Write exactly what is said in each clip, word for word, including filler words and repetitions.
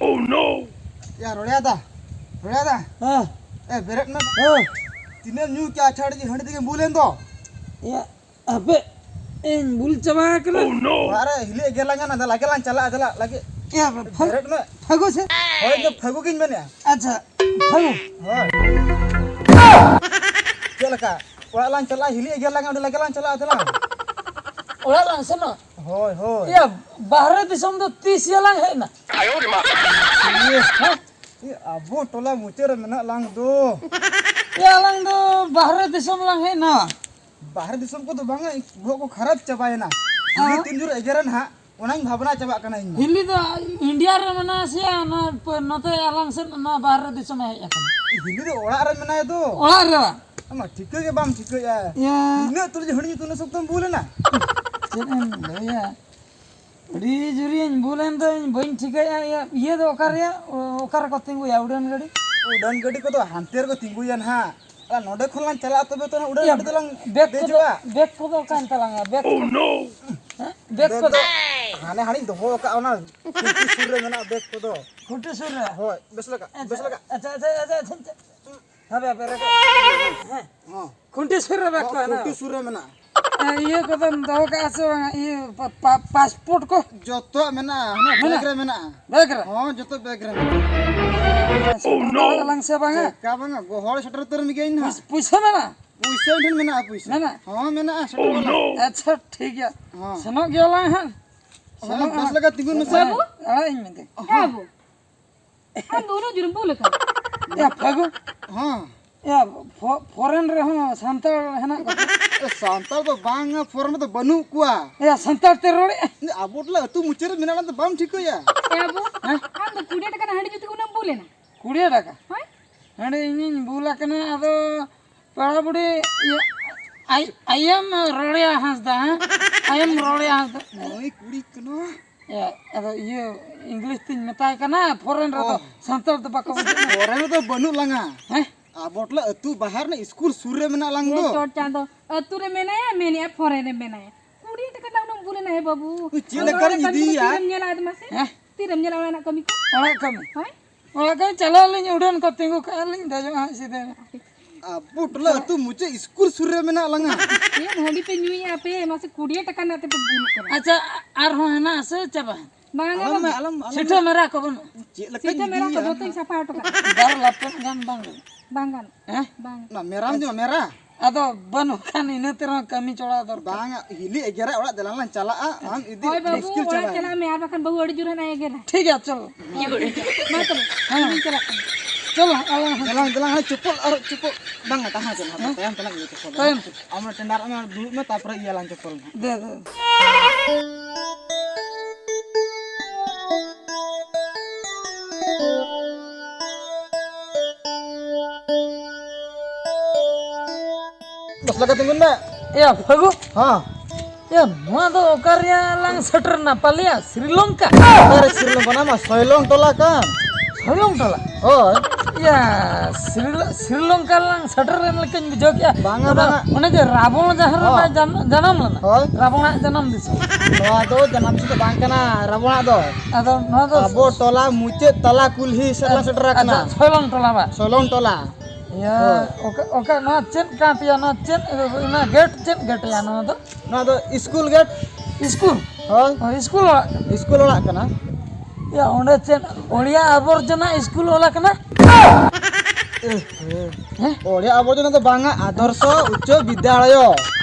Oh no! ᱭᱟ ᱨᱚᱲᱮᱭᱟ ᱫᱟ, ᱨᱚᱲᱮᱭᱟ ᱫᱟ᱾ ᱦᱮᱸ᱾ ᱮ, ᱵᱮᱨᱮᱫ ᱢᱮ᱾ ᱦᱮᱸ᱾ ᱛᱤᱱᱟᱹᱜ ᱮᱢ ᱧᱩ ᱠᱮᱜᱼᱟ ᱟᱪᱷᱟᱲ ᱜᱮ ᱦᱟᱺᱰᱤ ᱛᱮᱜᱮᱢ ᱵᱩᱞ ᱮᱱ ᱫᱚ? ᱭᱟ, ᱦᱟᱯᱮ, ᱤᱧ ᱵᱩᱞ ᱪᱟᱵᱟ ᱟᱠᱟᱱᱟ᱾ Oh no! ᱚᱲᱟᱜ ᱨᱮ ᱦᱤᱞᱤ ᱮᱜᱮᱨ ᱞᱟᱝ ᱠᱟᱱᱟ, ᱫᱮᱞᱟ ᱜᱮᱞᱟᱝ ᱪᱟᱞᱟᱜᱼᱟ, ᱫᱮᱞᱟ ᱞᱟᱜᱮ᱾ ᱭᱟ, ᱯᱷᱟᱹ-, ᱵᱮᱨᱮᱫ ᱢᱮ᱾ ᱯᱷᱟᱹᱜᱩ ᱥᱮ? ᱦᱳᱭ, ᱤᱧ ᱫᱚ ᱯᱷᱟᱹᱜᱩ ᱜᱤᱧ ᱢᱮᱱᱮᱜᱼᱟ᱾ ᱟᱪᱪᱷᱟ, ᱯᱷᱟᱹᱜᱩ᱾ ᱦᱳᱭ᱾ ᱪᱮᱫ ᱞᱮᱠᱟ? ᱚᱲᱟᱜ ᱞᱟᱝ ᱪᱟᱞᱟᱜᱼᱟ, ᱦᱤᱞᱤ ᱮᱜᱮᱨ ᱞᱟᱝ, ᱚᱸᱰᱮ ᱞᱟᱜᱮ ᱞᱟᱝ ᱪᱟᱞᱟᱜᱼᱟ, ᱫᱮᱞᱟ᱾ ᱚᱲᱟᱜ ᱞᱟᱝ ᱥᱮᱱᱚᱜ? ᱦᱳᱭ, ᱦᱳᱭ᱾ ᱭᱟ, ᱵᱟᱦᱨᱮ ᱫᱤᱥᱚᱢ ᱫᱚ ᱛᱤᱥ ᱭᱟ ᱞᱟᱝ ᱦᱮᱡ ᱮᱱᱟ? ᱤᱭᱟᱹ, ᱦᱮᱸ? ᱤᱭᱟᱹ, ᱟᱵᱚ ᱴᱚᱞᱟ ᱢᱩᱪᱟᱹᱫ ᱨᱮ ᱢᱮᱱᱟᱜ ᱞᱟᱝ ᱫᱚ᱾ ᱭᱟ, ᱟᱞᱟᱝ ᱫᱚ ᱵᱟᱦᱨᱮ ᱫᱤᱥᱚᱢ ᱞᱟᱝ ᱦᱮᱡ ᱮᱱᱟ᱾ ᱵᱟᱦᱨᱮ ᱫᱤᱥᱚᱢ ᱠᱚᱫᱚ ᱵᱟᱝᱟ, ᱵᱚᱦᱚᱜ ᱠᱚ ᱠᱷᱟᱨᱟᱯ ᱪᱟᱵᱟᱭᱮᱱᱟ᱾ ᱦᱮᱸ? ᱦᱤᱞᱤ ᱛᱤᱱ ᱡᱳᱨ ᱮᱜᱮᱨᱮᱱ ᱦᱟᱸᱜ, ᱚᱱᱟᱧ ᱵᱷᱟᱵᱽᱱᱟ ᱪᱟᱵᱟᱜ ᱠᱟᱱᱟ ᱤᱧ ᱢᱟ᱾ ᱦᱤᱞᱤ ᱫᱚ ᱤᱱᱰᱤᱭᱟ ᱨᱮ ᱢᱮᱱᱟᱭᱟ ᱥᱮ ᱱᱚᱣᱟ ᱯ-, ᱱᱚᱛᱮ ᱟᱞᱟᱝ ᱥᱮᱫ ᱱᱚᱣᱟ ᱵᱟᱦᱨᱮ ᱫᱤᱥᱚᱢᱮ ᱦᱮᱡ ᱟᱠᱟᱱᱟ? ᱦᱤᱞᱤ ᱫᱚ ᱚᱲᱟᱜ ᱨᱮ ᱢᱮᱱᱟᱭ ᱫᱚ᱾ ᱚᱲᱟᱜ ᱨᱮ? ᱟᱢ ᱢᱟ ᱴᱷᱤᱠᱟᱹ ᱜᱮ ᱵᱟᱢ ᱴᱷᱤᱠᱟᱹᱭᱟ᱾ ᱭᱟ᱾ ᱤᱱᱟᱹᱜ ᱩᱛᱟᱹᱨ ᱡᱮ ᱦᱩᱰᱤᱧ ᱩᱛᱟᱹᱨ ᱥᱚᱠᱛᱚᱢ ᱵᱩᱞ ᱮᱱᱟ? ᱪᱮᱫ ᱮᱢ ᱞᱟᱹᱭᱟ? ᱟᱹᱰᱤ ᱡᱳᱨᱤᱧ ᱵᱩᱞ ᱮᱱ ᱫᱚ, ᱤᱧ ᱵᱟᱹᱧ ᱴᱷᱤᱠᱟᱹᱭᱟ᱾ ᱤᱭᱟᱹ, ᱤᱭᱟᱹ ᱫᱚ ᱚᱠᱟ ᱨᱮᱭᱟ? ᱚ-, ᱚᱠᱟ ᱨᱮᱠᱚ ᱛᱤᱸᱜᱩᱭᱟ ᱩᱰᱟᱹᱱ ᱜᱟᱹᱰᱤ? ᱩᱰᱟᱹᱱ ᱜᱟᱹᱰᱤ ᱠᱚᱫᱚ ᱦᱟᱱᱛᱮ ᱨᱮᱠᱚ ᱛᱤᱸᱜᱩᱭᱟ ᱱᱟᱦᱟᱜ᱾ ᱟᱨ ᱱᱚᱰᱮ ᱠᱷᱚᱱ ᱞᱟᱝ ᱪᱟᱞᱟᱜᱼᱟ, ᱛᱚᱵᱮ ᱛᱚ ᱱᱟᱦᱟᱜ ᱩᱰᱟᱹᱱ ᱭᱟ, ᱜᱟᱹᱰᱤ ᱫᱚᱞᱟᱝ ᱵᱮᱜᱽ ᱠᱚᱫᱚ, ᱫᱮᱡᱚᱜᱼᱟ᱾ ᱵᱮᱜᱽ ᱠᱚᱫᱚ ᱚᱠᱟᱭᱮᱱ ᱛᱟᱞᱟᱝᱟ? ᱵᱮᱜᱽ ᱠᱚᱫᱚ? ᱦᱮᱸ? ᱵᱮᱜᱽ ᱵᱮᱜᱽ ᱠᱚᱫᱚ? ᱫᱚ ᱦᱟᱱᱮ ᱦᱟᱱᱮᱧ ᱫᱚᱦᱚ ᱟᱠᱟᱫᱼᱟ, ᱚᱱᱟ ᱠᱩᱞᱦᱤ ᱥᱩᱨ ᱨᱮ ᱢᱮᱱᱟᱜᱼᱟ ᱵᱮᱜᱽ ᱠᱚᱫᱚ᱾ ᱠᱩᱞᱦᱤ ᱥᱩᱨ ᱨᱮ? ᱦᱳᱭ, ᱵᱮᱥ ᱞᱮᱠᱟ, ᱟᱪᱪᱷᱟ, ᱵᱮᱥ ᱞᱮᱠᱟ᱾ ᱟᱪᱪᱷᱟ, ᱟᱪᱪᱷᱟ, ᱟᱪᱪᱷᱟ, ᱟᱪᱪᱷᱟ᱾ ᱦᱟᱯᱮ, ᱦᱟᱯᱮ, ᱨᱮ᱾ ᱦᱮᱸ᱾ ᱦᱚᱸ᱾ ᱠᱷᱩᱱᱴᱤ ᱥᱩᱨ ᱨᱮ ᱵᱮᱜᱽ ᱠᱚ ᱦᱚᱸ, ᱦᱮᱱᱟᱜᱼᱟ? ᱠᱷᱩᱱᱴᱤ ᱥᱩᱨ ᱨᱮ ᱢᱮᱱᱟᱜᱼᱟ᱾ ᱮ, ᱤᱭᱟᱹ ᱠᱚᱫᱚᱢ ᱫᱚᱦᱚ ᱠᱟᱜᱼᱟ ᱥᱮ ᱵᱟᱝᱟ? ᱤᱭᱟᱹ, ᱯᱟ-, ᱯᱟ-, ᱯᱟᱥᱯᱳᱨᱴ ᱠᱚ? ᱡᱚᱛᱚᱣᱟᱜ ᱢᱮᱱᱟᱜᱼᱟ, ᱦᱟᱱᱟ ᱢᱮᱱᱟᱜᱼᱟ? ᱵᱮᱜᱽ ᱨᱮ ᱢᱮᱱᱟᱜᱼᱟ᱾ ᱵᱮᱜᱽ ᱨᱮ? ᱦᱚᱸ, ᱡᱚᱛᱚ ᱵᱮᱜᱽ ᱨᱮ ᱢᱮᱱᱟᱜᱼᱟ᱾ ᱥᱮᱴᱮᱨ ᱫᱟᱲᱮᱭᱟᱜ ᱟᱞᱟᱝ ᱥᱮ ᱵᱟᱝᱟ? ᱪᱮᱫ ᱞᱮᱠᱟ ᱵᱟᱝᱟ? ᱜᱚᱦᱚᱲ ᱥᱮᱴᱮᱨ ᱩᱛᱟᱹᱨ ᱢᱮᱜᱮᱭᱟᱹᱧ ᱱᱟᱦᱟᱜ᱾ ᱯᱩᱭᱥ-, ᱯᱩᱭᱥᱟᱹ ᱢᱮᱱᱟᱜᱼᱟ? ᱯᱩᱭᱥᱟᱹ ᱤᱧ ᱴᱷᱮᱱ ᱢᱮᱱᱟᱜᱼᱟ, ᱯᱩᱭᱥᱟᱹ᱾ ᱢᱮᱱᱟᱜᱼᱟ? ᱦᱚᱸ, ᱢᱮᱱᱟᱜᱼᱟ, ᱥᱮᱴᱮᱨ ᱢᱮᱱᱟᱜᱼᱟ᱾ ᱟᱪᱪᱷᱟ, ᱴᱷᱤᱠ ᱜᱮᱭᱟ᱾ ᱦᱚᱸ᱾ ᱥᱮᱱᱚᱜ ᱜᱮᱭᱟᱞᱟᱝ ᱦᱟᱸᱜ᱾ ᱦᱚᱸ, ᱥᱮᱱᱚᱜ ᱵᱮᱥ ᱟᱞᱟᱝ᱾ ᱞᱮᱠᱟ ᱛᱤᱸᱜᱩᱱ ᱢᱮᱥᱮ᱾ ᱵᱟᱹᱵᱩ? ᱟᱲᱟᱜ ᱤᱧ ᱢᱮᱱᱛᱮ᱾ ᱦᱮᱸ, ᱵᱟᱹᱵᱩ᱾ ᱟᱢ ᱫᱚ ᱩᱱᱟᱹᱜ ᱡᱳᱨᱮᱢ ᱵᱩᱞ ᱟᱠᱟᱱᱟ? ᱮ ᱯᱷᱟᱹᱜᱩ᱾ ᱦᱚᱸ᱾ ᱮ ᱯᱷᱚ-, ᱯᱷᱚᱨᱮᱱ ᱨᱮᱦᱚᱸ ᱥᱟᱱᱛᱟᱲ ᱦᱮᱱᱟᱜ ᱠᱚᱣᱟ᱾ ᱮ, ᱥᱟᱱᱛᱟᱲ ᱫᱚ ᱵᱟᱝᱟ, ᱯᱷᱚᱨᱮᱱ ᱨᱮᱫᱚ ᱵᱟᱹᱱᱩᱜ ᱠᱚᱣᱟ᱾ ᱮ, ᱥᱟᱱᱛᱟᱲ ᱛᱮ ᱨᱚᱲᱮᱜᱼᱟ᱾ ᱟᱵᱚ ᱴᱚᱞᱟ ᱟᱹᱛᱩ ᱢᱩᱪᱟᱹᱫ ᱨᱮ ᱢᱮᱱᱟᱜ ᱞᱟᱝ ᱫᱚ ᱵᱟᱢ ᱴᱷᱤᱠᱟᱹᱭᱟ? ᱮ ᱵᱟᱹᱵᱩ, ᱦᱮᱸ? ᱟᱢ ᱫᱚ ᱠᱩᱲᱤ ᱴᱟᱠᱟ ᱨᱮᱱᱟᱜ ᱦᱟᱺᱰᱤ ᱧᱩ ᱛᱮᱜᱮ ᱩᱱᱟᱹᱜ ᱮᱢ ᱵᱩᱞ ᱮᱱᱟ? ᱠᱩᱲᱤ ᱴᱟᱠᱟ? ᱦᱳᱭ᱾ ᱦᱟᱺᱰᱤ ᱤᱧᱤᱧ ᱵᱩᱞ ᱟᱠᱟᱱᱟ, ᱟᱫᱚ ᱯᱮᱲᱟ ᱵᱩᱰᱷᱤ, ᱤᱭᱟᱹ, ᱟᱭ-, ᱟᱭᱮᱢ ᱨᱚᱲᱮᱭᱟ ᱦᱟᱸᱥᱫᱟ, ᱦᱮᱸ? ᱟᱭᱮᱢ ᱨᱚᱲᱮᱭᱟ ᱦᱟᱸᱥᱫᱟ᱾ ᱱᱩᱭ ᱠᱩᱲᱤ ᱠᱟᱱᱟ᱾ ᱮ, ᱟᱫᱚ ᱤᱭᱟᱹ, ᱤᱝᱞᱤᱥ ᱛᱤᱧ ᱢᱮᱛᱟᱭ ᱠᱟᱱᱟ, ᱯᱷᱚᱨᱮᱱ ᱨᱮᱫᱚ ᱚ᱾ ᱥᱟᱱᱛᱟᱲ ᱫᱚ ᱵᱟᱠᱚ ᱵᱩᱡᱷᱟᱹᱜᱼᱟ᱾ ᱯᱷᱚᱨᱮᱱ ᱨᱮᱫᱚ ᱵᱟᱹᱱᱩᱜ ᱞᱟᱝᱟ᱾ ᱦᱮᱸ? ᱟᱵᱚ ᱴᱚᱞᱟ ᱟᱹᱛᱩ ᱵᱟᱦᱟᱨ ᱨᱮᱱᱟᱜ ᱤᱥᱠᱩᱞ ᱥᱩᱨ ᱨᱮ ᱢᱮᱱᱟᱜ ᱞᱟᱝ ᱦᱮᱸ, ᱫᱚ᱾ ᱪᱚᱴ ᱪᱟᱸᱫᱚ, ᱟᱹᱛᱩ ᱨᱮ ᱢᱮᱱᱟᱭᱟ, ᱢᱮᱱᱮᱜᱼᱟ ᱯᱷᱚᱨᱮᱱ ᱨᱮ ᱢᱮᱱᱟᱭᱟ᱾ ᱠᱩᱲᱤ ᱴᱟᱠᱟ ᱨᱮᱱᱟᱜ ᱩᱱᱟᱹᱜ ᱵᱩᱞ ᱮᱱᱟ, ᱦᱮ ᱵᱟᱹᱵᱩ᱾ ᱪᱮᱫ ᱟᱢ ᱞᱮᱠᱟ ᱚᱲᱟᱜ ᱨᱮᱱᱟᱜ ᱨᱤᱧ ᱠᱟᱹᱢᱤ ᱠᱚ ᱤᱫᱤᱭᱟ? ᱛᱤᱨᱮᱢ ᱧᱮᱞᱟ? ᱦᱮᱸ? ᱛᱤᱨᱮᱢ ᱧᱮᱞᱟ ᱚᱲᱟᱜ ᱨᱮᱱᱟᱜ ᱠᱟᱹᱢᱤ ᱠᱚ? ᱚᱲᱟᱜ ᱠᱟᱹᱢᱤ᱾ ᱦᱳᱭ᱾ ᱚᱲᱟᱜ ᱠᱟᱹᱢᱤ ᱪᱟᱞᱟᱜ ᱟᱹᱞᱤᱧ, ᱩᱰᱟᱹᱱ ᱠᱚ ᱛᱤᱸᱜᱩ ᱠᱟᱜᱼᱟ ᱞᱤᱧ, ᱫᱮᱡᱚᱜᱼᱟ ᱦᱟᱸᱜ ᱥᱤᱫᱷᱟᱹ᱾ ᱟᱵᱚ ᱴᱚᱞᱟ ᱟᱹᱛᱩ ᱢᱩᱪᱟᱹᱫ ᱥᱠᱩᱞ ᱥᱩᱨ ᱨᱮ ᱢᱮᱱᱟᱜ ᱞᱟᱝᱟ᱾ ᱪᱮᱫ ᱦᱟᱺᱰᱤ ᱯᱮ ᱧᱩᱭᱮᱫᱼᱟ ᱯᱮ? ᱢᱟᱥᱮ ᱠᱩᱲᱤᱭᱟᱹ ᱴᱟᱠᱟ ᱨᱮᱱᱟᱜ ᱛᱮᱯᱮ ᱵᱤᱞ ᱠᱟᱱᱟ᱾ ᱟᱪᱪᱷᱟ, ᱟᱨᱦᱚᱸ ᱦᱮᱱᱟᱜ ᱟᱥᱮ ᱪᱟᱵᱟ? ᱵᱟᱝ ᱟᱞᱚᱢ ᱢᱮ, ᱟᱞᱚᱢ, ᱟᱞᱚᱢ ᱥᱤᱴᱷᱟᱹ ᱢᱮ᱾ ᱢᱮᱨᱟ ᱠᱚ ᱵᱟᱹᱱᱩᱜ? ᱪᱮᱫ ᱞᱮᱠᱟᱧ ᱥᱤᱴᱷᱟᱹ ᱢᱮᱨᱟ ᱠᱚ ᱤᱫᱤᱭᱟ? ᱡᱚᱛᱚᱧ ᱥᱟᱯᱷᱟ ᱦᱚᱴᱚ ᱠᱟᱜᱼᱟ᱾ ᱵᱟᱨ ᱞᱟᱯᱮ ᱜᱟᱱ ᱵᱟᱝ ᱜᱟᱱᱚᱜ? ᱵᱟᱝ ᱜᱟᱱᱚᱜ᱾ ᱦᱮᱸ? ᱵᱟᱝ᱾ ᱚᱱᱟ ᱢᱮᱨᱟᱢ ᱡᱚᱢᱟ, ᱢᱮᱨᱟ? ᱟᱫᱚ ᱵᱟᱹᱱᱩᱜ ᱠᱷᱟᱱ ᱤᱱᱟᱹ ᱛᱮ ᱨᱮᱦᱚᱸ ᱠᱟᱹᱢᱤ ᱪᱚᱲᱟ ᱫᱚᱨᱠᱟᱨ᱾ ᱵᱟᱝ, ᱦᱤᱞᱤ ᱮᱜᱮᱨᱟ ᱚᱲᱟᱜ, ᱫᱮᱞᱟ ᱞᱟᱝ ᱪᱟᱞᱟᱜᱼᱟ, ᱟᱢ ᱤᱫᱤ ᱦᱳᱭ ᱵᱟᱹᱵᱩ, ᱢᱩᱥᱠᱤᱞ ᱚᱲᱟᱜ ᱪᱟᱵᱟᱭᱮᱱᱟ᱾ ᱪᱟᱞᱟᱜ ᱢᱮ, ᱟᱨ ᱵᱟᱠᱷᱟᱱ ᱵᱟᱹᱦᱩ ᱟᱹᱰᱤ ᱡᱳᱨ ᱦᱟᱸᱜ ᱮ ᱮᱜᱮᱨᱟ᱾ ᱴᱷᱤᱠ ᱜᱮᱭᱟ, ᱪᱚᱞᱚ᱾ ᱢᱟ ᱛᱚᱵᱮ, ᱦᱮᱸ᱾ ᱤᱧ ᱪᱟᱞᱟᱜ ᱠᱟᱱᱟ᱾ ᱪᱚᱞᱚ, ᱟᱞᱟᱝ ᱦᱚᱸ᱾ ᱫᱮᱞᱟᱝ, ᱫᱮᱞᱟᱝ, ᱦᱟᱱᱮ ᱪᱚᱯᱚᱞ ᱟᱨ ᱪᱚᱯᱚᱞ᱾ ᱵᱟᱝᱟ, ᱛᱟᱦᱮᱸ ᱦᱚᱪᱚ ᱱᱟᱦᱟᱜ, ᱦᱮᱸ? ᱛᱟᱭᱚᱢ ᱛᱮᱞᱟᱝ ᱤᱫᱤᱭᱟ ᱪᱚᱯᱚᱞ ᱫᱚ᱾ ᱛᱟᱭᱚᱢ ᱛᱮ᱾ ᱟᱢ ᱚᱱᱟ ᱴᱮᱸᱰᱟᱨ ᱨᱮ ᱫᱩᱲᱩᱵ ᱢᱮ, ᱛᱟᱨᱯᱚᱨᱮ ᱤᱭᱟᱹ ᱞᱟᱝ ᱪᱚᱯᱚᱞ ᱱᱟᱦᱟᱜ᱾ ᱫᱮ, ᱫᱮ᱾ ᱵᱟᱥ ᱞᱟᱜᱟ ᱛᱤᱸᱜᱩᱱ ᱢᱮ᱾ ᱮᱭᱟ, ᱯᱷᱟᱹᱜᱩ᱾ ᱦᱮᱸ᱾ ᱮᱭᱟ, ᱱᱚᱣᱟ ᱫᱚ ᱚᱠᱟ ᱨᱮᱭᱟᱜ ᱞᱟᱝ ᱥᱮᱴᱮᱨ ᱮᱱᱟ? ᱯᱟᱞᱮᱭᱟ ᱥᱨᱤᱞᱚᱝᱠᱟ᱾ ᱚᱠᱟᱨᱮ ᱥᱨᱤᱞᱚᱝᱠᱟ? ᱚᱱᱟ ᱢᱟ ᱥᱚᱭᱞᱚᱝ ᱴᱚᱞᱟ ᱠᱟᱱ᱾ ᱥᱚᱭᱞᱚᱝ ᱴᱚᱞᱟ? ᱦᱳᱭ᱾ ᱮᱭᱟ, ᱥᱨᱤᱞᱚ-, ᱥᱨᱤᱞᱚᱝᱠᱟ ᱞᱟᱝ ᱥᱮᱴᱮᱨ ᱮᱱ ᱞᱮᱠᱟᱧ ᱵᱩᱡᱷᱟᱹᱣ ᱠᱮᱜᱼᱟ᱾ ᱵᱟᱝᱟ, ᱚᱱᱟ, ᱵᱟᱝᱟ᱾ ᱚᱱᱮ ᱡᱮ ᱨᱟᱵᱚᱬ ᱡᱟᱦᱟᱸ ᱨᱮ ᱦᱚᱸ᱾ ᱡᱟᱱ-, ᱡᱟᱱᱟᱢ ᱞᱮᱱᱟ, ᱦᱳᱭ᱾ ᱨᱟᱵᱚᱬᱟᱜ ᱡᱟᱱᱟᱢ ᱫᱤᱥᱚᱢ᱾ ᱱᱚᱣᱟ ᱫᱚ ᱡᱟᱱᱟᱢ ᱫᱤᱥᱚᱢ ᱫᱚ ᱵᱟᱝ ᱠᱟᱱᱟ ᱨᱟᱵᱚᱬᱟᱜ ᱫᱚ᱾ ᱟᱫᱚ ᱱᱚᱣᱟ ᱫᱚ ᱟᱵᱚ ᱴᱚᱞᱟ ᱢᱩᱪᱟᱹᱫ ᱛᱟᱞᱟ ᱠᱩᱞᱦᱤ ᱥᱮᱫ ᱞᱟᱝ ᱥᱮᱴᱮᱨ ᱟᱠᱟᱱᱟ᱾ ᱟᱪᱪᱷᱟ, ᱥᱚᱭᱞᱚᱝ ᱴᱚᱞᱟ ᱵᱟ? ᱥᱚᱭᱞᱚᱝ ᱴᱚᱞᱟ᱾ ᱤᱭᱟᱹ, ᱦᱳᱭ᱾ ᱚᱠᱟ, ᱚᱠᱟ, ᱱᱚᱣᱟ ᱪᱮᱫ ᱠᱟᱱ ᱛᱮᱭᱟ? ᱱᱚᱣᱟ ᱪᱮᱫ, ᱚᱱᱟ ᱜᱮᱴ ᱪᱮᱫ ᱜᱮᱴ ᱭᱟ ᱱᱚᱣᱟ ᱫᱚ? ᱱᱚᱣᱟ ᱫᱚ ᱥᱠᱩᱞ ᱜᱮᱴ᱾ ᱥᱠᱩᱞ? ᱦᱳᱭ᱾ ᱦᱳᱭ, ᱥᱠᱩᱞ ᱚᱲᱟᱜ ᱠᱟᱱᱟ᱾ ᱥᱠᱩᱞ ᱚᱲᱟᱜ ᱠᱟᱱᱟ᱾ ᱭᱟ, ᱚᱸᱰᱮ ᱪᱮᱫ ᱚᱲᱤᱭᱟ ᱟᱵᱚᱨᱡᱚᱱᱟ ᱥᱠᱩᱞ ᱚᱞ ᱟᱠᱟᱱᱟ? ᱮ, ᱦᱮᱸ᱾ ᱦᱮᱸ? ᱚᱲᱤᱭᱟ ᱟᱵᱚᱨᱡᱚᱱᱟ ᱫᱚ ᱵᱟᱝᱟ, ᱟᱫᱚᱨᱥᱚ ᱩᱪᱪᱚ ᱵᱤᱫᱽᱭᱟᱞᱚᱭ᱾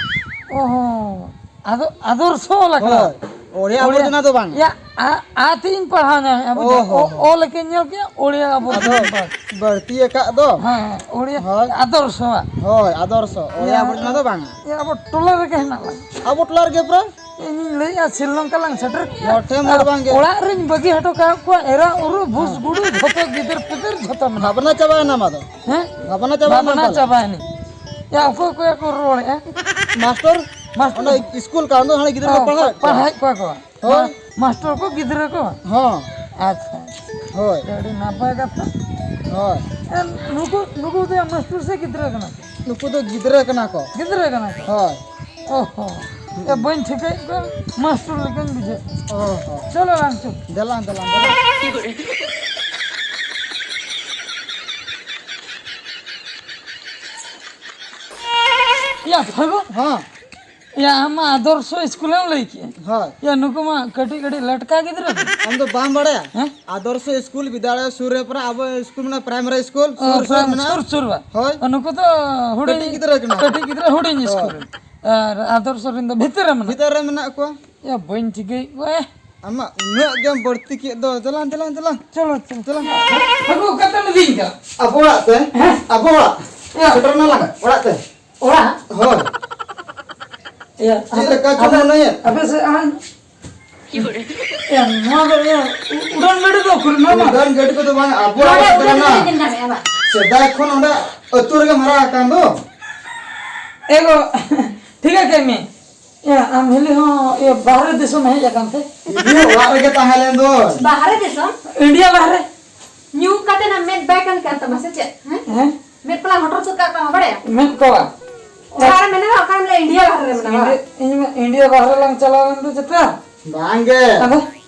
ᱚ ᱦᱚᱸ᱾ ᱟᱫᱚ, ᱟᱫᱚᱨᱥᱚ ᱚᱞ ᱟᱠᱟᱱᱟ? ᱦᱳᱭ᱾ ᱚᱲᱤᱭᱟ ᱚᱲᱤᱭᱟ᱾ ᱟᱵᱚᱨᱡᱚᱱᱟ ᱫᱚ ᱵᱟᱝ᱾ ᱭᱟ, ᱟ, ᱟ ᱛᱮ ᱤᱧ ᱯᱟᱲᱦᱟᱣ ᱧᱟᱢᱮᱫᱼᱟ, ᱵᱩᱡᱷᱟᱹᱣ? ᱚ ᱦᱚᱸ ᱚ, ᱦᱚᱸ᱾ ᱚ ᱞᱮᱠᱟᱧ ᱧᱮᱞ ᱠᱮᱫᱼᱟ, ᱚᱲᱤᱭᱟ ᱟᱵᱚᱨᱡᱚᱱᱟ ᱟᱫᱚ ᱵᱟᱝ᱾ ᱵᱟᱹᱲᱛᱤ ᱟᱠᱟᱫ ᱫᱚ᱾ ᱦᱮᱸ, ᱚᱲᱤᱭᱟ ᱦᱳᱭ᱾ ᱟᱫᱚᱨᱥᱚᱣᱟᱜ᱾ ᱦᱳᱭ, ᱟᱫᱚᱨᱥᱚ᱾ ᱚᱲᱤᱭᱟ ᱭᱟ, ᱟᱵᱚᱨᱡᱚᱱᱟ ᱫᱚ ᱵᱟᱝᱟ᱾ ᱭᱟ, ᱟᱵᱚ ᱴᱚᱞᱟ ᱨᱮᱜᱮ ᱦᱮᱱᱟᱜ ᱞᱟᱝ᱾ ᱟᱵᱚ ᱴᱚᱞᱟ ᱨᱮᱜᱮ ᱯᱨᱟᱭ᱾ ᱤᱧᱤᱧ ᱞᱟᱹᱭᱮᱫᱼᱟ, ᱥᱨᱤᱞᱚᱝᱠᱟ ᱞᱟᱝ ᱥᱮᱴᱮᱨ ᱠᱮᱜᱼᱟ᱾ ᱦᱚᱲ ᱴᱷᱮᱱ ᱦᱚᱲ ᱟᱨ ᱵᱟᱝᱜᱮ᱾ ᱚᱲᱟᱜ ᱨᱤᱧ ᱵᱟᱹᱜᱤ ᱦᱚᱴᱚ ᱠᱟᱜ ᱠᱚᱣᱟ, ᱮᱨᱟ, ᱩᱨᱩ, ᱵᱷᱩᱥ, ᱦᱮᱸ᱾ ᱜᱩᱰᱩ, ᱡᱷᱚᱛᱚ ᱜᱤᱫᱟᱹᱨ ᱯᱤᱫᱟᱹᱨ, ᱡᱷᱚᱛᱚ ᱢᱮᱱᱟᱜ ᱵᱷᱟᱵᱽᱱᱟ ᱠᱚᱣᱟ᱾ ᱪᱟᱵᱟᱭᱮᱱᱟ ᱢᱟ ᱫᱚ᱾ ᱦᱮᱸ? ᱵᱷᱟᱵᱽᱱᱟ ᱪᱟᱵᱟᱭᱮᱱᱟ ᱵᱷᱟᱵᱽᱱᱟ ᱯᱟᱞᱮ᱾ ᱪᱟᱵᱟᱭᱮᱱᱟ᱾ ᱭᱟ, ᱚᱠᱚᱭ, ᱚᱠᱚᱭ ᱠᱚ ᱨᱚᱲᱮᱫᱼᱟ? Master, master. ᱚᱱᱟ ᱥᱠᱩᱞ ᱠᱟᱱ ᱫᱚ, ᱦᱟᱸᱰᱮ ᱜᱤᱫᱽᱨᱟᱹ ᱠᱚ ᱚ, ᱯᱟᱲᱦᱟᱣᱮᱫ ᱠᱚᱣᱟ᱾ ᱯᱟᱲᱦᱟᱣᱮᱫ ᱠᱚᱣᱟ ᱠᱚ? ᱦᱳᱭ᱾ ᱢᱟ-, ᱢᱟᱥᱴᱚᱨ ᱠᱚ ᱜᱤᱫᱽᱨᱟᱹ ᱠᱚ? ᱦᱚᱸ᱾ ᱟᱪᱪᱷᱟ, ᱟᱪᱪᱷᱟ᱾ ᱦᱳᱭ᱾ ᱟᱹᱰᱤ ᱱᱟᱯᱟᱭ ᱠᱟᱛᱷᱟ᱾ ᱦᱳᱭ᱾ ᱮᱱ, ᱱᱩᱠᱩ, ᱱᱩᱠᱩ ᱫᱚ ᱢᱟᱥᱴᱚᱨ ᱥᱮ ᱜᱤᱫᱽᱨᱟᱹ ᱠᱟᱱᱟ ᱠᱚ? ᱱᱩᱠᱩ ᱫᱚ ᱜᱤᱫᱽᱨᱟᱹ ᱠᱟᱱᱟ ᱠᱚ᱾ ᱜᱤᱫᱽᱨᱟᱹ ᱠᱟᱱᱟ ᱠᱚ? ᱦᱳᱭ᱾ ᱚ ᱦᱚᱸ᱾ ᱮ, ᱵᱟᱹᱧ ᱴᱷᱤᱠᱟᱹᱭᱮᱫ ᱠᱚᱣᱟ, ᱢᱟᱥᱴᱚᱨ ᱞᱮᱠᱟᱧ ᱵᱩᱡᱷᱟᱹᱣ᱾ ᱚ, ᱚ᱾ ᱪᱚᱞᱚ ᱞᱟᱝ ᱪᱚ᱾ ᱫᱮᱞᱟᱝ, ᱫᱮᱞᱟᱝ, ᱫᱮᱞᱟᱝ᱾ ᱭᱟ, ᱯᱷᱟᱹᱜᱩ᱾ ᱦᱮᱸ᱾ ᱭᱟ, ᱟᱢ ᱢᱟ ᱟᱫᱚᱨᱥᱚ ᱥᱠᱩᱞᱮᱢ ᱞᱟᱹᱭ ᱠᱮᱜᱼᱟ᱾ ᱦᱳᱭ᱾ ᱭᱟ, ᱱᱩᱠᱩ ᱢᱟ ᱠᱟᱹᱴᱤᱡ ᱠᱟᱹᱴᱤᱡ ᱞᱮᱴᱠᱟ ᱜᱤᱫᱽᱨᱟᱹ᱾ ᱟᱢ ᱫᱚ ᱵᱟᱢ ᱵᱟᱲᱟᱭᱟ? ᱦᱮᱸ? ᱟᱫᱚᱨᱥᱚ ᱥᱠᱩᱞ ᱵᱤᱫᱽᱫᱟᱞᱚᱭ ᱥᱩᱨ ᱨᱮ ᱯᱨᱟᱭ ᱟᱵᱚ ᱥᱠᱩᱞ ᱢᱮᱱᱟᱜᱼᱟ, ᱯᱨᱟᱭᱢᱟᱨᱤ ᱥᱠᱩᱞ ᱚ, ᱥᱩᱨ, ᱥᱩᱨ ᱯᱨᱟᱭ-, ᱢᱮᱱᱟᱜᱼᱟ᱾ ᱥᱩᱨ, ᱥᱩᱨ ᱵᱟ? ᱦᱳᱭ᱾ ᱚ, ᱱᱩᱠᱩ ᱫᱚ ᱦᱩᱰᱤᱧ, ᱠᱟᱹᱴᱤᱡ ᱜᱤᱫᱽᱨᱟᱹ ᱠᱟᱱᱟ᱾ ᱠᱟᱹᱴᱤᱡ ᱜᱤᱫᱽᱨᱟᱹ ᱦᱩᱰᱤᱧ ᱦᱳᱭ᱾ ᱥᱠᱩᱞ ᱨᱮᱱ᱾ ᱟᱨ ᱟᱫᱚᱨᱥᱚ ᱨᱮᱱ ᱫᱚ ᱵᱷᱤᱛᱟᱹᱨ ᱨᱮ ᱢᱮᱱᱟᱜ ᱵᱷᱤᱛᱟᱹᱨ ᱨᱮ ᱢᱮᱱᱟᱜ ᱠᱚᱣᱟ᱾ ᱭᱟ, ᱵᱟᱹᱧ ᱴᱷᱤᱠᱟᱹᱭᱮᱫ ᱠᱚᱣᱟ᱾ ᱟᱢᱟᱜ ᱩᱱᱟᱹᱜ ᱜᱮᱢ ᱵᱟᱹᱲᱛᱤ ᱠᱮᱫ ᱫᱚ᱾ ᱪᱟᱞᱟᱝ, ᱪᱟᱞᱟᱝ, ᱪᱟᱞᱟᱝ᱾ ᱪᱚᱞᱚ, ᱪᱚᱞᱚ᱾ ᱪᱟᱞᱟᱝ᱾ ᱵᱟᱹᱵᱩ, ᱚᱠᱟᱛᱮᱢ ᱤᱫᱤᱧ ᱠᱟᱱᱟ? ᱟᱵᱚ ᱚᱲᱟᱜ ᱛᱮ᱾ ᱦᱮᱸ? ᱟᱵᱚ ᱚᱲᱟᱜ᱾ ᱭᱟ᱾ ᱥᱮᱴᱮᱨ ᱱᱟᱞᱟᱝ ᱚᱲᱟᱜ ᱛᱮ᱾ ᱚᱲᱟᱜ? ᱦᱳᱭ᱾ ᱭᱟ, ᱪᱮᱫ ᱞᱮᱠᱟ ᱪᱚᱢ ᱟᱯᱮ, ᱢᱚᱱᱮᱭᱮᱫ? ᱟᱯᱮ ᱥᱮᱫ ᱟᱭ᱾ ᱭᱟ, ᱱᱚᱣᱟ ᱫᱚ, ᱭᱟ, ᱩ-, ᱩᱰᱟᱹᱱ ᱜᱟᱹᱰᱤ ᱫᱚ ᱩᱠᱩᱨ? ᱱᱚᱣᱟ ᱢᱟ᱾ ᱩᱰᱟᱹᱱ ᱜᱟᱹᱰᱤ ᱠᱚᱫᱚ ᱵᱟᱝ, ᱟᱵᱚ ᱱᱚᱰᱮ ᱚᱲᱟᱜ ᱩᱰᱟᱹᱱ ᱥᱮᱴᱮᱨ ᱜᱟᱹᱰᱤ ᱱᱟ᱾ ᱫᱚ ᱧᱮᱞ ᱧᱟᱢᱮᱫᱼᱟ ᱵᱟᱝ? ᱥᱮᱫᱟᱭ ᱠᱷᱚᱱ ᱚᱸᱰᱮ ᱟᱹᱛᱩ ᱨᱮᱜᱮᱢ ᱦᱟᱨᱟ ᱟᱠᱟᱱ ᱫᱚ᱾ ᱮ ᱜᱚ, ᱴᱷᱤᱠ ᱟᱪᱷᱮ ᱢᱮ᱾ ᱭᱟ, ᱟᱢ ᱦᱤᱞᱤ ᱦᱚᱸ, ᱭᱟ, ᱵᱟᱦᱨᱮ ᱫᱤᱥᱚᱢ ᱦᱮᱡ ᱟᱠᱟᱱ ᱛᱮ? ᱤᱧ ᱦᱚᱸ ᱚᱲᱟᱜ ᱨᱮᱜᱮ ᱛᱟᱦᱮᱸ ᱞᱮᱱ ᱫᱚ᱾ ᱵᱟᱦᱨᱮ ᱫᱤᱥᱚᱢ? ᱤᱱᱰᱤᱭᱟ ᱵᱟᱦᱨᱮ᱾ ᱧᱩ ᱠᱟᱛᱮ ᱱᱟ ᱢᱮᱫ ᱵᱟᱭ ᱠᱟᱹᱢᱤ ᱠᱟᱱ ᱛᱟᱢᱟ ᱥᱮ ᱪᱮᱫ? ᱦᱮᱸ? ᱦᱮᱸ? ᱢᱮᱫ ᱯᱟᱞᱟ ᱦᱚᱴᱚᱨ ᱛᱩᱫ ᱠᱟᱜ ᱛᱟᱢᱟ, ᱵᱟᱲᱟᱭᱟ? ᱢᱮᱫ ᱯᱟᱞᱟ? ᱚᱠᱟᱨᱮ ᱢᱮᱱᱟᱢᱟ? ᱚᱠᱟᱨᱮ ᱢᱮᱱᱟᱢᱟ? ᱤᱱᱰᱤᱭᱟ ᱵᱟᱦᱨᱮ ᱨᱮ ᱢᱮᱱᱟᱢᱟ? ᱤᱱᱰᱤᱭᱟ, ᱤᱧ ᱢᱟ ᱤᱱᱰᱤᱭᱟ ᱵᱟᱦᱨᱮ ᱞᱟᱝ ᱪᱟᱞᱟᱣ ᱞᱮᱱ ᱫᱚ ᱪᱮᱛᱟ? ᱵᱟᱝᱜᱮ᱾ ᱟᱫᱚ?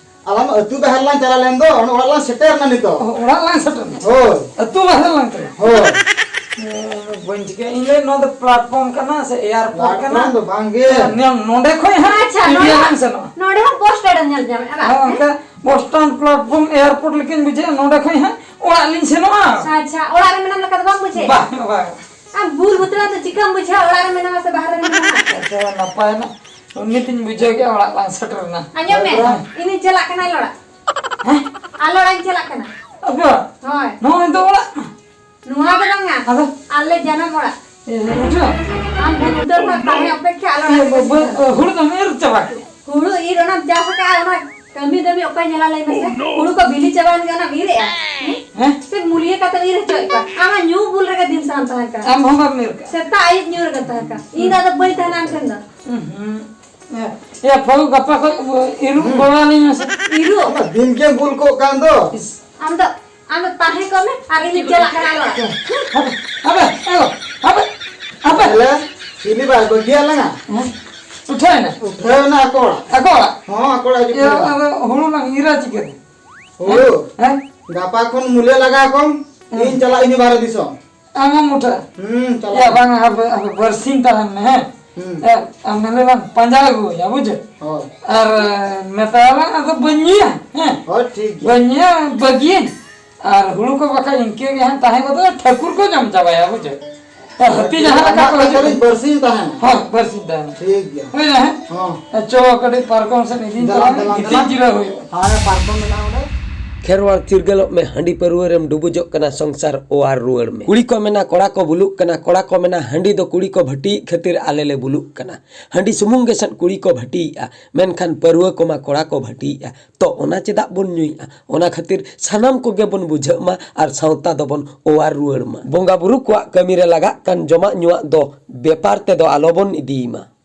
ᱟᱞᱟᱝ ᱟᱹᱛᱩ ᱵᱟᱦᱨᱮ ᱞᱟᱝ ᱪᱟᱞᱟᱣ ᱞᱮᱱ ᱫᱚ, ᱚᱱᱟ ᱚᱲᱟᱜ ᱞᱟᱝ ᱥᱮᱴᱮᱨ ᱮᱱᱟ ᱱᱤᱛᱚᱜ᱾ ᱚ, ᱚᱲᱟᱜ ᱞᱟᱝ ᱥᱮᱴᱮᱨ ᱮᱱᱟ? ᱦᱳᱭ᱾ ᱟᱹᱛᱩ ᱵᱟᱦᱨᱮ ᱞᱟᱝ ᱪᱟᱞᱟᱣ? ᱦᱳᱭ᱾ ᱮ, ᱵᱟᱹᱧ ᱴᱷᱤᱠᱟᱹ᱾ ᱤᱧ ᱞᱟᱹᱭ, ᱱᱚᱣᱟ ᱫᱚ platform ᱠᱟᱱᱟ ᱥᱮ airport ᱠᱟᱱᱟ? Platform ᱫᱚ ᱵᱟᱝ ᱜᱮ᱾ ᱮ, ᱱᱚ-, ᱱᱚᱰᱮ ᱠᱷᱚᱱ ᱦᱟᱸᱜ ᱟᱪᱪᱷᱟ, ᱤᱱᱰᱤᱭᱟ ᱱᱚᱰᱮ ᱞᱟᱝ ᱥᱮᱱᱚᱜᱼᱟ᱾ ᱱᱚᱰᱮ ᱦᱚᱸ bus stand ᱮᱢ ᱧᱮᱞ ᱧᱟᱢᱮᱫᱼᱟ, ᱦᱮᱸ, ᱵᱟᱝ? ᱚᱱᱠᱟ bus stand platform airport ᱞᱮᱠᱟᱧ ᱵᱩᱡᱷᱟᱹᱣᱟ, ᱱᱚᱰᱮ ᱠᱷᱚᱱ ᱦᱟᱸᱜ ᱚᱲᱟᱜ ᱞᱤᱧ ᱥᱮᱱᱚᱜᱼᱟ᱾ ᱟᱪᱪᱷᱟ, ᱚᱲᱟᱜ ᱨᱮ ᱢᱮᱱᱟᱢ ᱞᱮᱠᱟ ᱫᱚ ᱵᱟᱢ ᱵᱩᱡᱷᱟᱹᱣᱮᱫᱼᱟ? ᱵᱟᱝ, ᱵᱟᱝ᱾ ᱟᱢ ᱵᱩᱞ ᱵᱩᱛᱞᱟ ᱫᱚ ᱪᱤᱠᱟᱢ ᱵᱩᱡᱷᱟᱹᱣᱟ ᱚᱲᱟᱜ ᱨᱮ ᱢᱮᱱᱟᱢᱟ ᱥᱮ ᱵᱟᱦᱨᱮ ᱨᱮ ᱢᱮᱱᱟᱢᱟ? ᱟᱪᱪᱷᱟ, ᱱᱟᱯᱟᱭ ᱮᱱᱟ᱾ ᱱᱤᱛᱤᱧ ᱵᱩᱡᱷᱟᱹᱣ ᱠᱮᱜᱼᱟ ᱚᱲᱟᱜ ᱞᱟᱝ ᱥᱮᱴᱮᱨ ᱮᱱᱟ᱾ ᱟᱸᱡᱚᱢ ᱢᱮ, ᱦᱮᱸ᱾ ᱤᱧᱤᱧ ᱪᱟᱞᱟᱜ ᱠᱟᱱᱟ ᱚᱲᱟᱜ᱾ ᱦᱮᱸ? ᱟᱞᱮ ᱚᱲᱟᱜ ᱤᱧ ᱪᱟᱞᱟᱜ ᱠᱟᱱᱟ᱾ ᱟᱯᱮ ᱚᱲᱟᱜ? ᱦᱳᱭ᱾ ᱱᱚᱜᱼᱚᱭ ᱫᱚ ᱚᱲᱟᱜ᱾ ᱱᱚᱣᱟ ᱫᱚ ᱵᱟᱝᱟ᱾ ᱟᱫᱚ? ᱟᱞᱮ ᱡᱟᱱᱟᱢ ᱚᱲᱟᱜ᱾ ᱮ, ᱵᱩᱡᱷᱟᱹᱣ? ᱟᱢ ᱵᱩᱡᱷᱟᱹᱣ ᱠᱟᱜ ᱛᱟᱦᱮᱸ ᱚᱯᱮᱠᱠᱷᱟ, ᱟᱞᱮ ᱮ, ᱚᱲᱟᱜ ᱵᱟᱹ-, ᱵᱟᱹ-, ᱦᱩᱲᱩ ᱫᱚᱢ ᱮᱨ ᱪᱟᱵᱟ ᱠᱮᱜᱼᱟ? ᱦᱩᱲᱩ ᱤᱨ ᱚᱱᱟᱢ ᱪᱟᱥ ᱟᱠᱟᱜᱼᱟ, ᱚᱱᱟ ᱠᱟᱹᱢᱤ ᱫᱟᱹᱢᱤ ᱚᱠᱚᱭ ᱧᱮᱞᱟ ᱞᱟᱹᱭ ᱢᱮᱥᱮ? ᱦᱩᱲᱩ ᱠᱚ ᱵᱤᱞᱤ ᱪᱟᱵᱟᱭᱮᱱ ᱜᱮ ᱚᱱᱟᱢ ᱤᱨᱮᱜᱼᱟ? ᱦᱮᱸ? ᱦᱮᱸ? ᱥᱮ ᱢᱩᱞᱤᱭᱟᱹ ᱠᱟᱛᱮᱢ ᱤᱨ ᱦᱚᱪᱚᱭᱮᱫ ᱠᱚᱣᱟ? ᱟᱢᱟᱜ ᱧᱩ ᱵᱩᱞ ᱨᱮᱜᱮ ᱫᱤᱱ ᱥᱟᱱᱟᱢ ᱛᱟᱦᱮᱸ ᱠᱟᱱᱟ᱾ ᱟᱢ ᱦᱚᱸ ᱵᱟᱢ ᱤᱨ ᱠᱟᱜᱼᱟ? ᱥᱮᱛᱟᱜ ᱟᱹᱭᱩᱵ ᱧᱩ ᱨᱮᱜᱮᱢ ᱛᱟᱦᱮᱸ ᱠᱟᱱᱟ᱾ ᱤᱧ ᱫᱚ ᱟᱫᱚ ᱵᱟᱹᱧ ᱛᱟᱦᱮᱱᱟ ᱟᱢ ᱴᱷᱮᱱ ᱫᱚ᱾ ᱩᱸᱦᱩᱸ᱾ ᱮ, ᱮ, ᱯᱷᱟᱹᱜᱩ, ᱜᱟᱯᱟ ᱠᱷᱚᱡ ᱤᱨᱩᱜ ᱦᱩᱸ᱾ ᱜᱚᱲᱚ ᱟᱹᱞᱤᱧ ᱢᱮᱥᱮ᱾ ᱤᱨᱩᱜ? ᱚᱱᱟ ᱫᱤᱱ ᱜᱮᱢ ᱵᱩᱞ ᱠᱚᱜ ᱠᱟᱱ ᱫᱚ᱾ ᱤᱥ᱾ ᱟᱢ ᱫᱚ, ᱟᱢ ᱫᱚ ᱛᱟᱦᱮᱸ ᱠᱚᱜ ᱢᱮ ᱟᱨ ᱤᱧᱤᱧ ᱪᱟᱞᱟᱜ ᱠᱟᱱᱟ ᱟᱞᱮ ᱚᱲᱟᱜ᱾ ᱦᱟᱯᱮ, ᱦᱟᱯᱮ, ᱮ ᱜᱚ, ᱦᱟᱯᱮ, ᱦᱟᱯᱮ᱾ ᱛᱟᱦᱞᱮ ᱪᱤᱞᱤ ᱵᱟᱭ ᱵᱟᱹᱜᱤᱭᱟᱜ ᱞᱟᱝᱟ? ᱦᱮᱸ? ᱩᱴᱷᱟᱹᱣᱮᱱᱟ? ᱩᱴᱷᱟᱹᱣᱮᱱᱟ ᱟᱠᱚ ᱚᱲᱟᱜ᱾ ᱟᱠᱚ ᱚᱲᱟᱜ? ᱦᱚᱸ, ᱟᱠᱚ ᱚᱲᱟᱜ ᱦᱤᱡᱩᱜ ᱤᱭᱟᱹ, ᱠᱟᱱᱟ᱾ ᱟᱫᱚ ᱦᱩᱲᱩ ᱞᱟᱝ ᱤᱨᱟ ᱪᱤᱠᱟᱹᱛᱮ? ᱦᱩᱲᱩ? ᱦᱮᱸ? ᱜᱟᱯᱟ ᱠᱷᱚᱱ ᱢᱩᱞᱤᱭᱟᱹ ᱞᱟᱜᱟᱣ ᱠᱚᱢ, ᱦᱮᱸ᱾ ᱤᱧ ᱪᱟᱞᱟᱜ ᱤᱧ ᱵᱟᱦᱨᱮ ᱫᱤᱥᱚᱢ᱾ ᱟᱢ ᱦᱚᱸᱢ ᱩᱴᱷᱟᱹᱜᱼᱟ? ᱦᱩᱸ, ᱪᱟᱞᱟᱜ ᱭᱟ, ᱟᱹᱧ᱾ ᱵᱟᱝ, ᱟᱯᱮ, ᱟᱯᱮ ᱵᱟᱨᱥᱤᱧ ᱛᱟᱦᱮᱱ ᱢᱮ, ᱦᱮᱸ? ᱦᱩᱸ᱾ ᱮ, ᱟᱢ ᱢᱮᱞᱮ ᱞᱟᱝ ᱯᱟᱸᱡᱟ ᱟᱹᱜᱩᱭᱟ, ᱵᱩᱡᱷᱟᱹᱣ? ᱦᱳᱭ᱾ ᱟᱨ, ᱮ, ᱢᱮᱛᱟᱣᱟᱞᱟᱝ ᱟᱫᱚ ᱵᱟᱹᱧ ᱧᱩᱭᱟ, ᱦᱮᱸ? ᱦᱳᱭ, ᱴᱷᱤᱠ ᱜᱮᱭᱟ᱾ ᱵᱟᱹᱧ ᱧᱩᱭᱟ, ᱵᱟᱹᱜᱤᱭᱟᱹᱧ᱾ ᱟᱨ ᱦᱩᱲᱩ ᱠᱚ ᱵᱟᱠᱷᱟᱡ ᱤᱱᱠᱟᱹ ᱜᱮ ᱦᱟᱸᱜ ᱛᱟᱦᱮᱸ ᱜᱚᱫᱚᱜᱼᱟ, ᱴᱷᱟᱹᱠᱩᱨ ᱠᱚ ᱡᱚᱢ ᱪᱟᱵᱟᱭᱟ, ᱵᱩᱡᱷᱟᱹᱣ? ᱟᱨ ᱦᱟᱹᱛᱤ ᱡᱟᱦᱟᱸ ᱞᱮᱠᱟ ᱠᱚ ᱟᱢᱟᱜ ᱦᱤᱡᱩᱜᱼᱟ᱾ ᱠᱷᱟᱹᱞᱤ ᱵᱟᱨᱥᱤᱧ ᱛᱟᱦᱮᱱᱟ᱾ ᱦᱳᱭ, ᱵᱟᱨᱥᱤᱧ ᱛᱟᱦᱮᱱᱟ᱾ ᱴᱷᱤᱠ ᱜᱮᱭᱟ᱾ ᱦᱳᱭ, ᱦᱮᱸ? ᱦᱚᱸ᱾ ᱟᱨ ᱪᱚ, ᱠᱟᱹᱴᱤᱡ ᱯᱟᱨᱠᱚᱢ ᱥᱮᱫ ᱤᱫᱤᱧ ᱫᱮᱞᱟ, ᱛᱟᱞᱟᱝ ᱢᱮ, ᱫᱮᱞᱟ, ᱜᱤᱛᱤᱡ ᱫᱮᱞᱟ᱾ ᱡᱤᱨᱟᱹᱣ ᱦᱩᱭᱩᱜᱼᱟ᱾ ᱦᱳᱭ, ᱯᱟᱨᱠᱚᱢ ᱢᱮᱱᱟᱜᱼᱟ ᱚᱸᱰᱮ᱾ ᱠᱷᱮᱨᱣᱟᱲ ᱪᱤᱨᱜᱟᱹᱞᱚᱜ ᱢᱮ, ᱦᱟᱺᱰᱤ ᱯᱟᱹᱨᱣᱟᱹ ᱨᱮᱢ ᱰᱩᱵᱩᱡᱚᱜ ᱠᱟᱱᱟ, ᱥᱚᱝᱥᱟᱨ ᱚᱣᱟᱨ ᱨᱩᱣᱟᱹᱲ ᱢᱮ᱾ ᱠᱩᱲᱤ ᱠᱚ ᱢᱮᱱᱟ ᱠᱚᱲᱟ ᱠᱚ ᱵᱩᱞᱩᱜ ᱠᱟᱱᱟ, ᱠᱚᱲᱟ ᱠᱚ ᱢᱮᱱᱟ ᱦᱟᱺᱰᱤ ᱫᱚ ᱠᱩᱲᱤ ᱠᱚ ᱵᱷᱟᱹᱴᱤᱭᱮᱫ ᱠᱷᱟᱹᱛᱤᱨ ᱟᱞᱮ ᱞᱮ ᱵᱩᱞᱩᱜ ᱠᱟᱱᱟ᱾ ᱦᱟᱺᱰᱤ ᱥᱩᱢᱩᱝ ᱜᱮ ᱥᱮᱫ ᱠᱩᱲᱤ ᱠᱚ ᱵᱷᱟᱹᱴᱤᱭᱮᱫᱼᱟ, ᱢᱮᱱᱠᱷᱟᱱ ᱯᱟᱹᱨᱣᱟᱹ ᱠᱚᱢᱟ ᱠᱚᱲᱟ ᱠᱚ ᱵᱷᱟᱹᱴᱤᱭᱮᱫᱼᱟ᱾ ᱛᱚ ᱚᱱᱟ ᱪᱮᱫᱟᱜ ᱵᱚᱱ ᱧᱩᱭᱮᱫᱼᱟ? ᱚᱱᱟ ᱠᱷᱟᱹᱛᱤᱨ ᱥᱟᱱᱟᱢ ᱠᱚᱜᱮ ᱵᱚᱱ ᱵᱩᱡᱷᱟᱹᱜ ᱢᱟ ᱟᱨ ᱥᱟᱶᱛᱟ ᱫᱚᱵᱚᱱ ᱚᱣᱟᱨ ᱨᱩᱣᱟᱹᱲ ᱢᱟ᱾ ᱵᱚᱸᱜᱟ ᱵᱩᱨᱩ ᱠᱚᱣᱟᱜ ᱠᱟᱹᱢᱤ ᱨᱮ ᱞᱟᱜᱟᱜ ᱠᱟᱱ ᱡᱚᱢᱟᱜ ᱧᱩᱣᱟᱜ ᱫᱚ ᱵᱮᱯᱟᱨ ᱛᱮᱫᱚ ᱟᱞᱚᱵᱚᱱ ᱤᱫᱤᱭ ᱢᱟ᱾